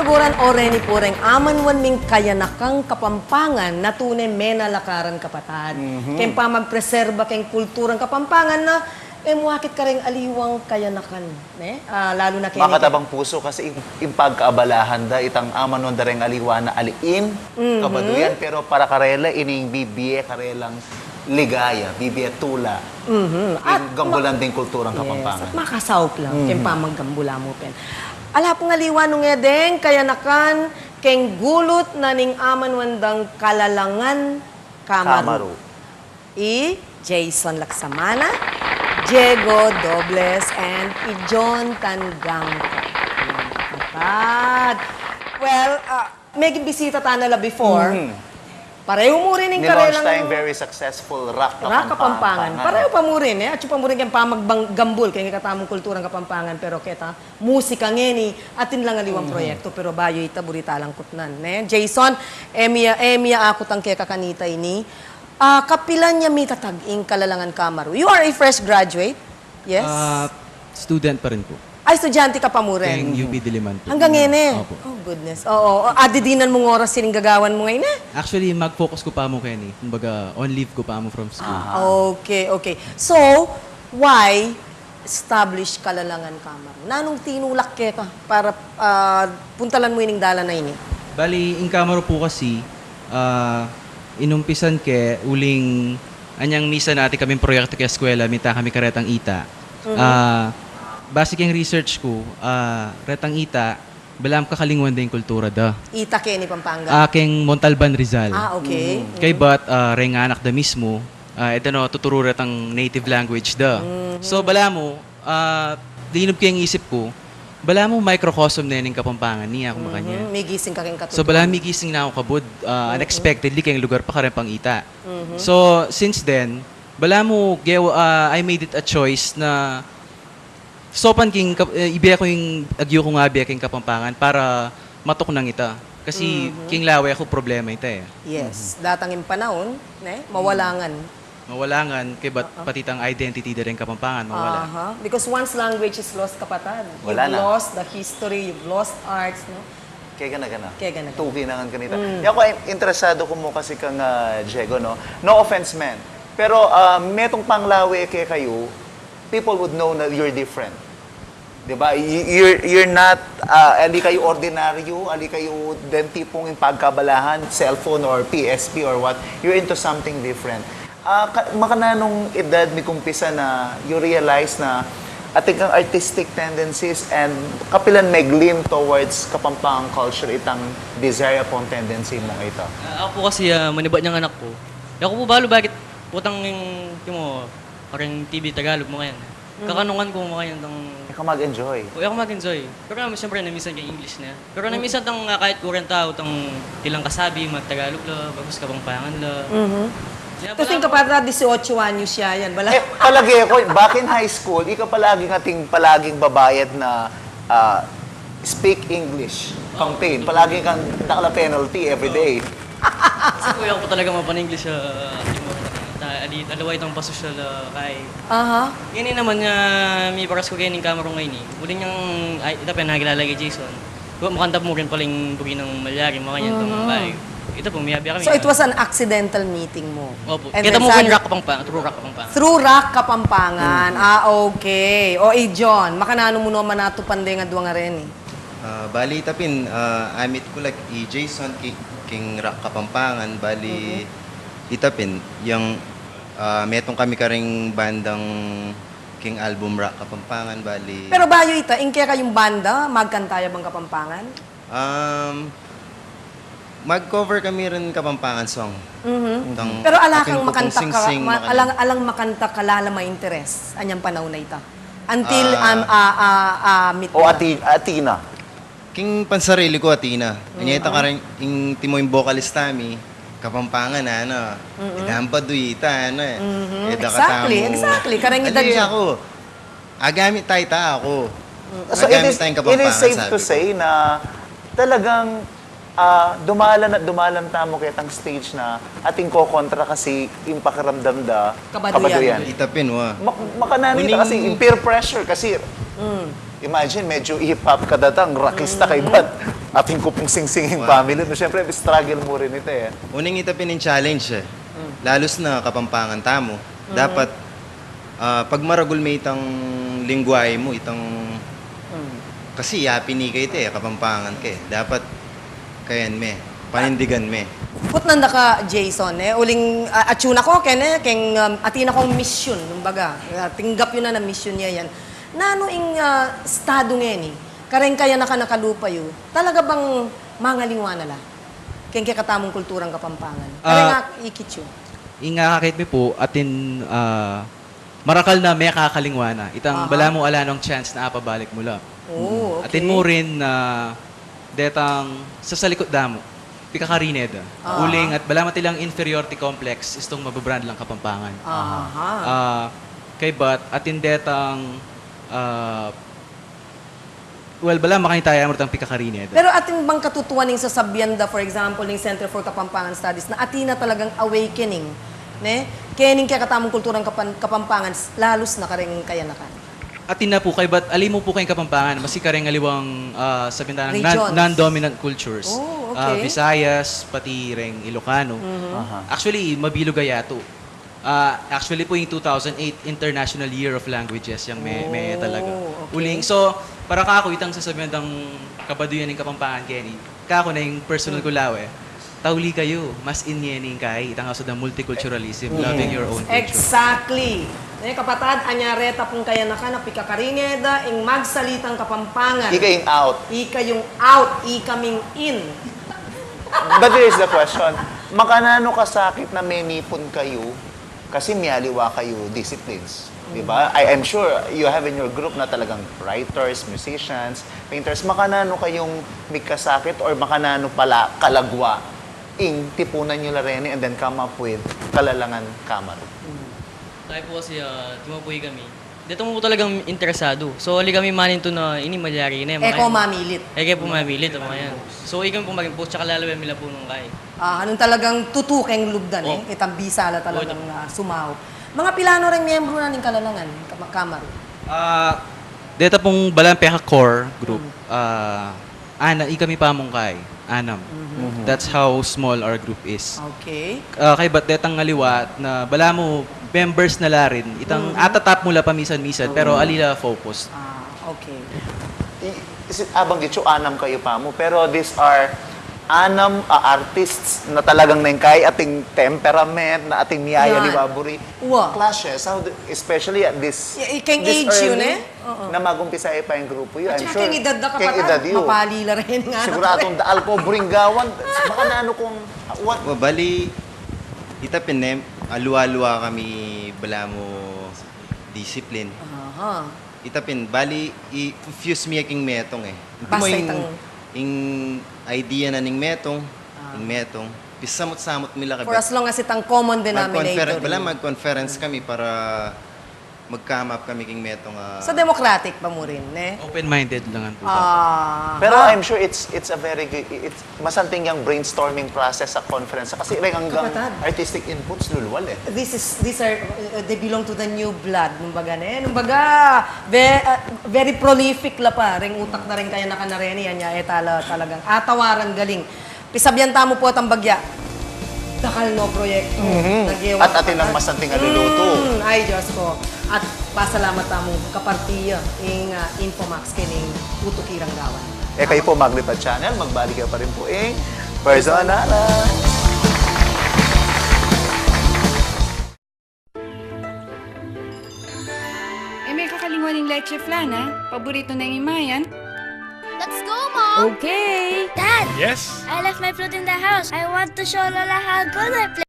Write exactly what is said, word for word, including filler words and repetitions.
Guran, o reni pu reng amanwan ming kayanakang Kapampangan na tune menalakaran, kapatad. Keng pamagpreserba keng kulturang Kapampangan na e mu akit kareng aliwang kayanakan, ne? Ah, lalu na keni. Makatabang pusu kasi ing, ing pagkaabalahan da itang amanwan da reng aliwa na aliim, kabaduyan, pero para karela ini ing bibie karelang ligaya, bibie tula. At ing gambulan ding kulturang Kapampangan. Yes, at makasaup la keng pamaggambula mu pin. Ala pung aliwa nung e deng kayanakan keng gulut na ning amanwan dang kalalangan kamaru. Kamaru. I Jason Laksamana, Diego Dobles, and i John Tangangka. Ayan, kapatad. Well, ah, meging bisita tana la before. Parehu mu rin ing karelang tayung very successful Rock Kapampangan. Rock Kapampangan. Parehu pa mu rin, e. Atyu pa mu rin keng pamaggambul keng ikatamung kulturang Kapampangan, pero keta musika ngeni, atin lang aliwang proyekto, pero bayu ita buri talang kutnan, ne? Jason, e mi ya, e mi ya akutang keka kanita ini. Ah, kapilan ya mitatag ing kalalangan kamaru? You are a fresh graduate? Yes? Ah, student pa rin po. Ay, estudyante ka pa mu rin? Keng U P Diliman po. Hanggang ngeni? Opo. Oh, goodness. Oo. O, adidinan mung oras ining gagawan mu ngeni, e? Actually, mag-focus ku pa mu keni. Kumbaga, on leave ku pa mu from school. Ah, okay, okay. So, why establish kalalangan kamaru? Nanung tinulak keka para, ah, puntalan mu ining dalan a ini? Bali, ing kamaru po kasi, ah, inumpisan ke uling anyang misan atin kaming proyekto keng eskwela, minta kami karetang ita. Ah, base keng research ku, ah, retang ita, balamu kakalingwan da ing kultura da. Ita keni Pampanga? Ah, keng Montalban, Rizal. Ah, okay. Kaybat, ah, reng anak da mismu, ah, e da no tuturu retang native language da. So, balamu, ah, linub ke ing isip ku, balamu microcosm ne ning Kapampangan ini, aku makanyan. Migising ka keng katutuan. So, balamu migising na aku kabud, ah, unexpectedly, keng lugar pa kareng pang-ita. So, since then, balamu, gewa, ah, I made it a choice na saupan king kap-, e, ibie ku ing agyu kung abie keng Kapampangan para matuknang ita. Kasi king lawe ku problema ita, e. Yes. Datang ing panaun, ne? Mawalangan. Mawalangan, kaybat pati itang identity da reng Kapampangan, mawala. Aha. Because once language is lost, kapatad, you've lost the history, you've lost arts, no? Kaya gana-gana. Kaya gana-gana. Tuki na ngan kanita. Yaku, interesado ku mu kasi kang, ah, Diego, no? No offense, man. Pero, ah, metung panglawe kekayu, people would know na you're different. Di ba? Y-, you're, you're not, ah, ali kayu ordinaryu, ali kayu den tipung ing pagkabalahan, cellphone or P S P or what. You're into something different. Ah, ka-, makananung edad mikumpisa na you realize na atin kang artistic tendencies and kapilan meg-lean towards Kapampangan culture itang desire upon tendency mung ita? Ah, aku kasi, ah, manibat yang anak ku. Yaku pu balu bakit putang ing, ing mo, kareng T V Tagalog mu ngayan. Kakanungan ku mu ngayan tang... E ka mag-enjoy. O, e ku mag-enjoy. Pero naman, siyempre, namisan keng English na. Pero namisan tang, ah, kahit kurang tau, tang tilang kasabi, mag-Tagalog la, bagus Kapampangan la. Tapos ing kapatad, dieciocho anyos ya yan, bala. E, palagi ku, back in high school, ika palaging ating, palaging babayad na, ah, speak English campaign. Palagi kang dakal a penalty every day. Kasi kuya ku pa talaga mapan-English, ah, ati mo, ta-, adi, aliwa itang pasosyal, ah, kay. Aha. Ngeni naman nga, mibaras ku keni ing kamaru ngeni. Uling yang, ay, ita pin nakilala kang Jason. Wa, makanta mu rin pala ing buri nang malyari, makanyan tang bayu. Ita pu, miyabie kami. So, it was an accidental meeting mu? Opo. And keta mu pu king Rock Kapampangan, through Rock Kapampangan. Through Rock Kapampangan. Ah, okay. O, i John, makananu mu no manatupan deng adwang a reni? Ah, bali ita pin, ah, a-meet ku la i Jason ki-, king Rock Kapampangan, bali ita pin, yang, ah, metung kami karing bandang king album Rock Kapampangan, bali. Pero bayu ita, ing kekayung banda, magkanta ya bang Kapampangan? Um, mag-cover kami rin Kapampangan song. Pero ala kang makanta ka, ma-, alang, alang makanta ka la la ma-interest anyang panaun a ita. Until, ah, um, ah, ah, ah, meet o, Ati-, Athena. King pansarili ku, Athena. Anya ita kareng, ing timo ing vocalist tami, Kapampangan, ano. E da ampadu ita, ano, e. E da katamu. Exactly, exactly. Kareng edad ya. Aku, agamit taya ita, aku. So, it is, it is safe to say na talagang, ah, dumalan at dumalan tamu ketang stage na ating kokontra kasi ing pakiramdam da kabaduyan. Ita pin, wa. Ma-, makananu ita kasi ing peer pressure kasi Imagine, medyo hip-hop ka datang, rockista ka, ibat atin ku pung singsing ing family, no? Siyempre, struggle mu rin ita, e. Uling ita pin ing challenge, e. Lalus na Kapampangan tamu. Dapat, ah, pagmaragul me itang lengguahe mu, itang, kasi yapin ika ita, e, Kapampangan ka, e. Dapat kayan me, panindigan me. Kutnan da ka, Jason, e, uling, ah, atyu na ku, kene, keng, um, atin akung misyun, kumbaga, ah, tinggap yu na na misyun ya yan. Nanu ing, ah, estadu ngeni kareng kayanakan a kalupa yu, talaga bang mangalingwa na la keng kekatamung kulturang Kapampangan? Kareng, ah, akit yu. Ing akakit mi pu, atin, ah, marakal na mekakalingwa na. Itang balamu ala nang chance na apabalik mu la. Oh, okay. Atin mu rin na detang sasalikut da mu, pikakarine da. Uling at balamu atilang inferiority complex istung mababrand lang Kapampangan. Aha. Ah, kaybat atin detang, ah, well, balamu makanita ya mu retang pikakarine da. Pero atin bang katutuan ning sasabian da, for example, ning Center for Kapampangan Studies, na atin na talagang awakening, ne? Kening kekatamung kulturang Kapan-, Kapampangan, lalus na kareng kayanakan. Atin na pu, kaybat ali mu pu keng Kapampangan, maski kareng aliwang, ah, sabian tang non-, non-dominant cultures. Oh, okay. Ah, Visayas, pati reng Ilocano. Aha. Actually, mabilug a yatu. Ah, actually pu, ing two thousand eight International Year of Languages yang me-, me talaga. Oh, okay. Uling, so, para kaku, itang sasabian dang kabaduyan ning Kapampangan keni, kaku na ing personal ku la, e. Tauli kayu, mas in ngeni ing kai, itang ausan dang multiculturalism, loving your own culture. Exactly. Ne, kapatad, anya reta pung kayanakan a pikakarine da ing magsalitang Kapampangan. Ika ing out. Ika yung out, ika ming in. But here's the question. Makananu kasakit na menipun kayu kasi mialiwa kayu disciplines, di ba? I, I'm sure you have in your group na talagang writers, musicians, painters. Makananu kayung migkasakit or makananu pala kalagwa ing tipunan yu la reni and then come up with Kalalangan Kamaru? Tayo po kasi, ah, dumapuy kami. Dito mo po talagang interesado. So, ali kami manintu na ini, malyari na yan, e ko mamilit. E ko po mamilit, mga yan. So, ikami po maging post, tsaka lalawen mi la po nung kay. Ah, anung talagang tutu keng lub da, ne? Itang bisa la talagang, ah, sumaup. Mga pilano reng miyembru na ning Kalalangan Kama-, Kamaru? Ah, deta pung balang peka-core group, ah, ana-, ikami pamungkay, anam. That's how small our group is. Okay. Ah, kaybat detang aliwa na balamu members na la rin, itang atatap mu la pamisan-misan, pero ali la focus. Ah, okay. I-, si-, abanggit yu, anam kayu pamu, pero these are anam, ah, artists na talagang neng kai ating temperament, na ating miyayaliwa buri. Clashes, how do, especially at this, keng age yu, ne? Oo. Na mag-umpisa ya pa ing grupu yu. At saka keng edad da, kapatad, mapali la rin nga. Siguradung daal ko buring gawan. Baka na ano kung, what? Wa, bali, ita pin ne, aliwa-aliwa kami balamu discipline. Aha. Ita pin, bali, i-fuse mi ya king metung e. Basta ing, itang ing idea na ning metung, ing metung, pisamut-samut mi la. For as long as itang common denominator. Bala, mag-conference kami para mag-come up kami king metung, ah. So, democratic pa mu rin, ne? Open-minded lang ang puta. Ah. Pero I'm sure it's, it's a very good, it's masanting yang brainstorming process sa conference. Kasi reng anggang artistic inputs, lulwal e. This is, these are, uh, they belong to the new blood, nung baga, ne? Nung baga, ve-, uh, very prolific la pa, reng utak na reng kayanakan a reni, anya e tala talagang atawaran galing. Pisabian tamu pu itang bagya. Dakal no proyektu. At atin lang masanting a lulutu. Mm, ay, Diyos ko. At pasalamat tamu kaparti ya ing, ah, Infomax kening utuki rang gawan. E kayu pu maglipad channel, magbalik ya pa rin pu ing Personalan. E me kakalingwan ing leche flan, a? Paboritu na ning Mayan. Let's go, Mom! Okay! Dad! Yes? I left my flute in the house. I want to show Lola how good I play.